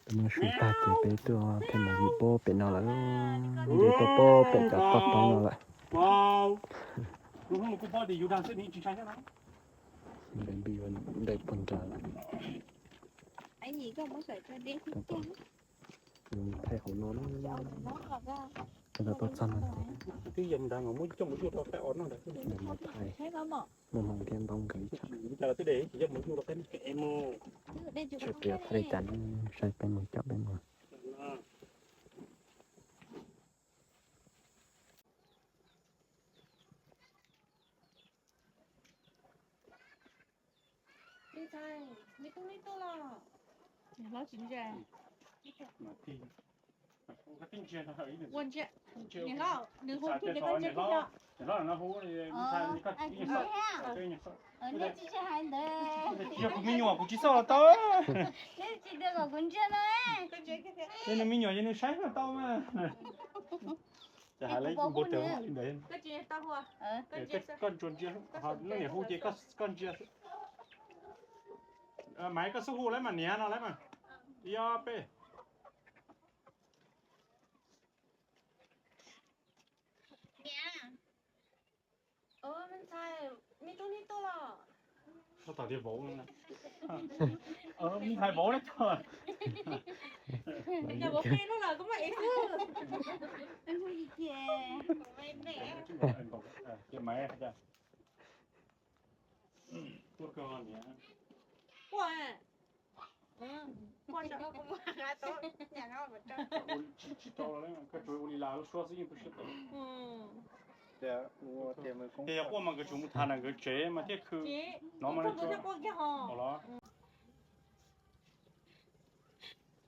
Tus no su tag ces peb tuaj pheej mus vij pob pem no lawm, ces tuaj pob pem cov toj roob no lawm. Ntawm npis ntawm puag nrad lawm. Thaij hauv no na, tau txog no ces mus thaij, mus hmoov thiab ntaub nkawd ib tsam. Tsam peb thaij li cas, saib peb mus caum peb mus. Niam hlob tsis ntsia. Ua ntsia, niam hlob, nws hu kiag ces koj ntsia kiag. Nej tsis ntsia hais ntawd. Yog kuv me nyuam kuv tsis xauj los tau. Nej tsis tias kom kuv ntsia no. Yog nws me nyuam ces nws saib los tau mas. Ces hais lawv npau taws li ntawd. Koj ntsuas ntsia, ho leej niam hu ces koj ntsia xwb. Maiv, koj xub hu lawv mas niam no lawv mas. Ib ob peb. Niam, me ntxhais, me tub neb tuaj los? Koj tau tias vauv no. Me ntxhais vauv neb tuaj. Yog vauv qhia lub los koj muaj ev xwb. Ces Maiv, tuaj kawg niam. Quaj. Tsis tsis tau, koj tsuas ua li las lub suab xwb yeej tu siab tau. Ces yog quaj mas nkawd tsuas mus tham ntawm nkawd tsev mas thiaj khw. No mas los.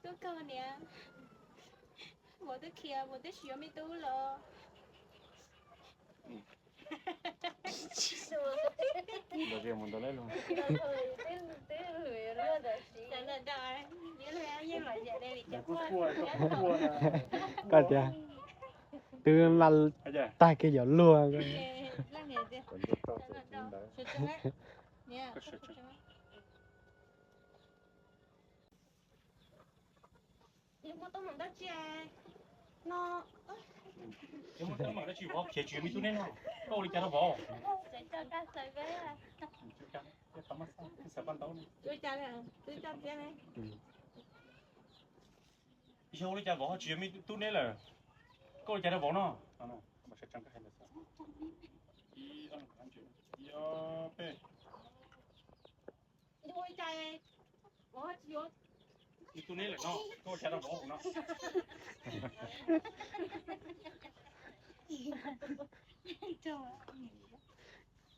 Tuaj kawg niam. Vauv twb khiav, vauv twb tsis yuav me tub los. Koj tias twb laj tag kiag yuav luag. Yog muaj teeb meem dab tsi no, yog muaj teeb meem dab tsi vauv khiav tsis yuav me tub neb no, koj ua li cas rau vauv? Yog ua li cas vauv ho tsis yuav me tub neb lawm, koj ua li cas rau vauv no? Yog ua li cas vauv ho tsis yuav me tub neb lawm no,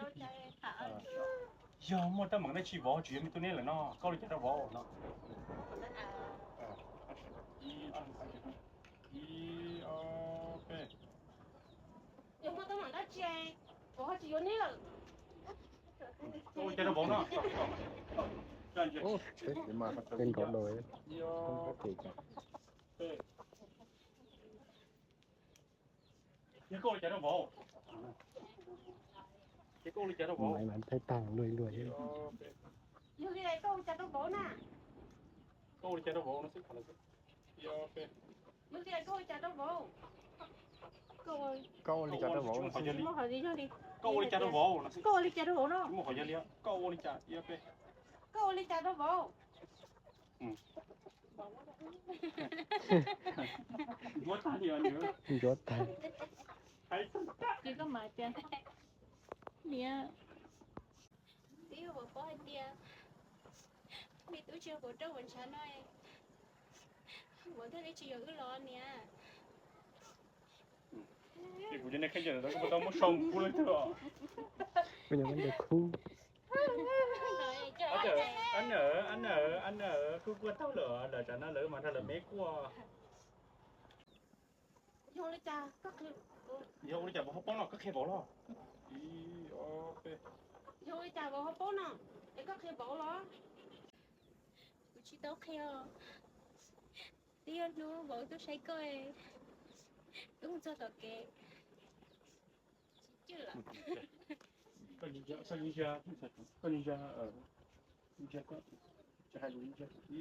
koj ua li cas rau vauv no? Yog muaj teeb meem dab tsi vauv ho tsis yuav me tub neb lawm no, koj ua li cas rau vauv no? Ib ob peb. Yog muaj teeb meem dab tsi vauv ho tsis yuav neb lawm? Koj ua li cas rau vauv no? Koj ua li cas rau vauv no? Ces koj ua li cas rau vauv? Ces koj ua li cas rau vauv? Yog li koj ua li cas rau vauv na? Koj ua li cas rau vauv no xwb. Yog li koj ua li cas rau vauv? Koj ua li cas rau vauv? Koj ua li cas rau vauv no? Koj ua li cas rau vauv no? Koj ua li cas rau vauv? Ntsuav tag li os. Ntsuav tag. Ces koj mam tias, niam, twb yog vauv paub hais tias me tub tsis yog vauv roj vauv ntshav no, vauv thiaj li tsis yuav wb los niam. Ces kuv cov niag khaub ncaws ntawd kuv tau muab sau kub lawm thiab os. Kuv cov khaub ncaws kub. Ab nawm, ab nawm, ab nawm, kub kuaj tag lawm, lawv tsam no lawv mas nrog lawv me kuaj. Yog ua li cas vauv ho paub no, koj qhia vauv los? Ib ob peb. Yog ua li cas vauv ho paub no, es koj qhia vauv los? Kuv tsis tau qhia. Twb yog hnub vauv tuaj saib koj, wb mus txog tom kev, tsis cwj lawm.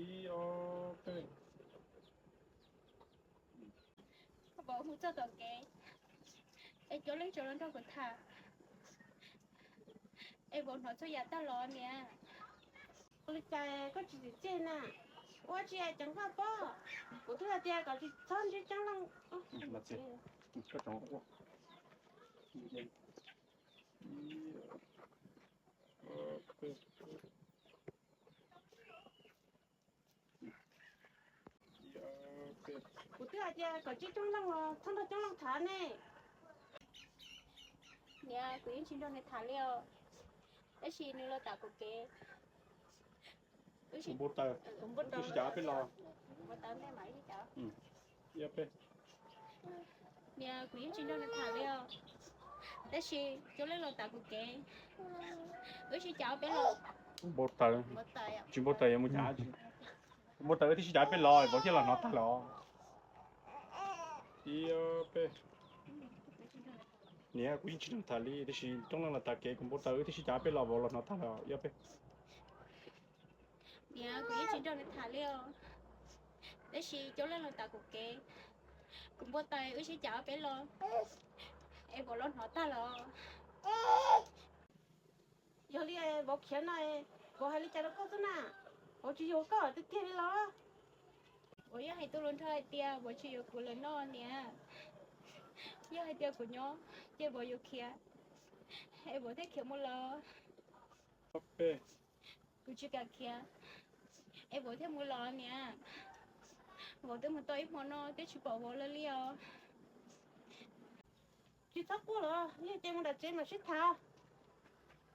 Ib ob peb. Txog tom kev es cov leej tsa los nrog kuv tham es vauv hnov txhua yam tag los niam. Ua li cas koj tsis txiav txim na? Ua tsis ceev faj pob, kuv twb hais tias kom tsis txhob ntsib coob leej. Kuv twb hais tias kom ntsib coob leej os, txhob nrog coob leej tham ne. Niam, kuv yeej tsis nrog nws tham li os, tab sis nws los tam kuv kev. Kuv npau taws, wb sib cav peb los. Niam, kuv yeej tsis nrog nws tham li os, tab sis coob leej los tam kuv kev. Wb sib cav peb los. Npau taws, tsis npau taws yuav mus cav tsi. Kuv npau taws wb twb sib cav peb los, vauv thiaj los hnov tag los. Ib ob peb. Niam, kuv yeej tsis nrog tham li, tab sis coob leej los tam kev, kuv npau taws wb twb sib cav peb los, vauv los hnov tag los. Ib ob peb. Niam, kuv yeej tsis nrog nws tham li os, tab sis coob leej los tam kuv kev. Kuv npau taws wb sib cav peb los es vauv los hnov tag los. Yog li vauv khiav no, vauv hais li cas rau koj xwb na? Vauv tsis yuav koj tiag tiag li los? Vauv yeej hais tuaj lus nrog hais tias vauv tsis yuav kuv lawm no niam. Yog hais tias kuv nyob ces vauv yuav khiav, es vauv thiaj khiav mus lawm. Kuv tsis kam khiav, es vauv thiaj mus lawm niam. Vauv twb mus tau ib hmo no twb tsis pom vauv lawm li os. Tsis txhob quaj los, yog ces mus nram tsev mam sib tham.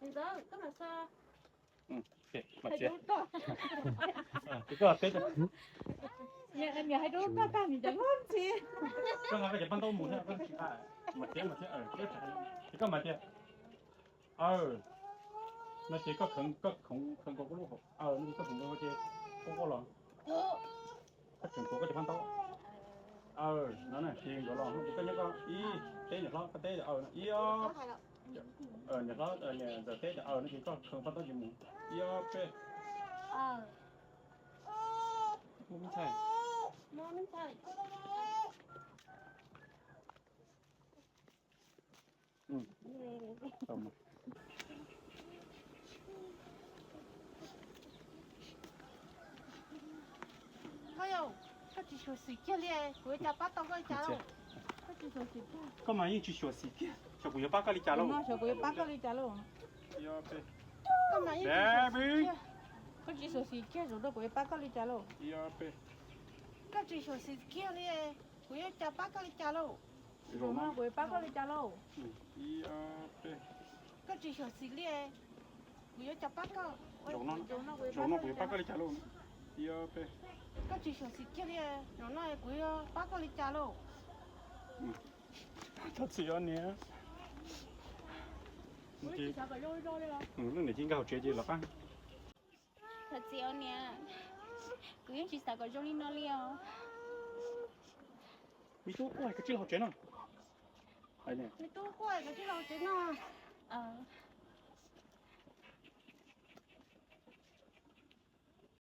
Niam ntxawm, koj mam xav. Niam hais rau koj tag nim cov lub ntxhi. Koj nqa koj cov paj ntaub mus thiab, koj tsis hais. Mam thiab, mam thiab, ces koj mam tias, aw, no ces koj kheev, koj kheev, kheev nkaus koj lub hauv, aw, no ces koj kheev nkaus ces koj quaj los. Koj tseem tuav koj cov paj ntaub. Aw, no na, ces nkawd los no ces koj nyob koj ib teb, niam hlob koj teb, aw, no ib ob. Niam hlob, niam ntxawm teb, aw, no ces koj kheev paj ntaub ces mus. Ib ob peb. Muaj me ntxhais. Koj yau, koj tsis xyuam xim kiag li, kuv yuav cas pab tau koj li cas lauj? Koj mas yeej tsis xyuam xim kiag, xyov kuv yuav pab koj li cas lauj? Xyov kuv yuav pab koj li cas lauj? Koj mas yeej tsis xyuam xim kiag, koj tsis xyuam xim kiag, zaum no kuv yuav pab koj li cas lauj? Koj tsis xyuam xim kiag li, kuv yuav cas pab koj li cas lauj? Zaum no kuv yuav pab koj li cas lauj? Koj tsis xyuam xim li, kuv yuav cas pab koj? Zaum no kuv yuav pab koj li cas lauj? Koj tsis xyuam xim kiag li, zaum no kuv yuav pab koj li cas lauj? Thov txim os niam. Lub niam ci nkag hauv tsev ces los qab. Thov txim os niam, kuv yeej tsis xav kom zoo li no li os. Me tub, koj tsis los hauv tsev no. Me tub, koj tsis los hauv tsev no.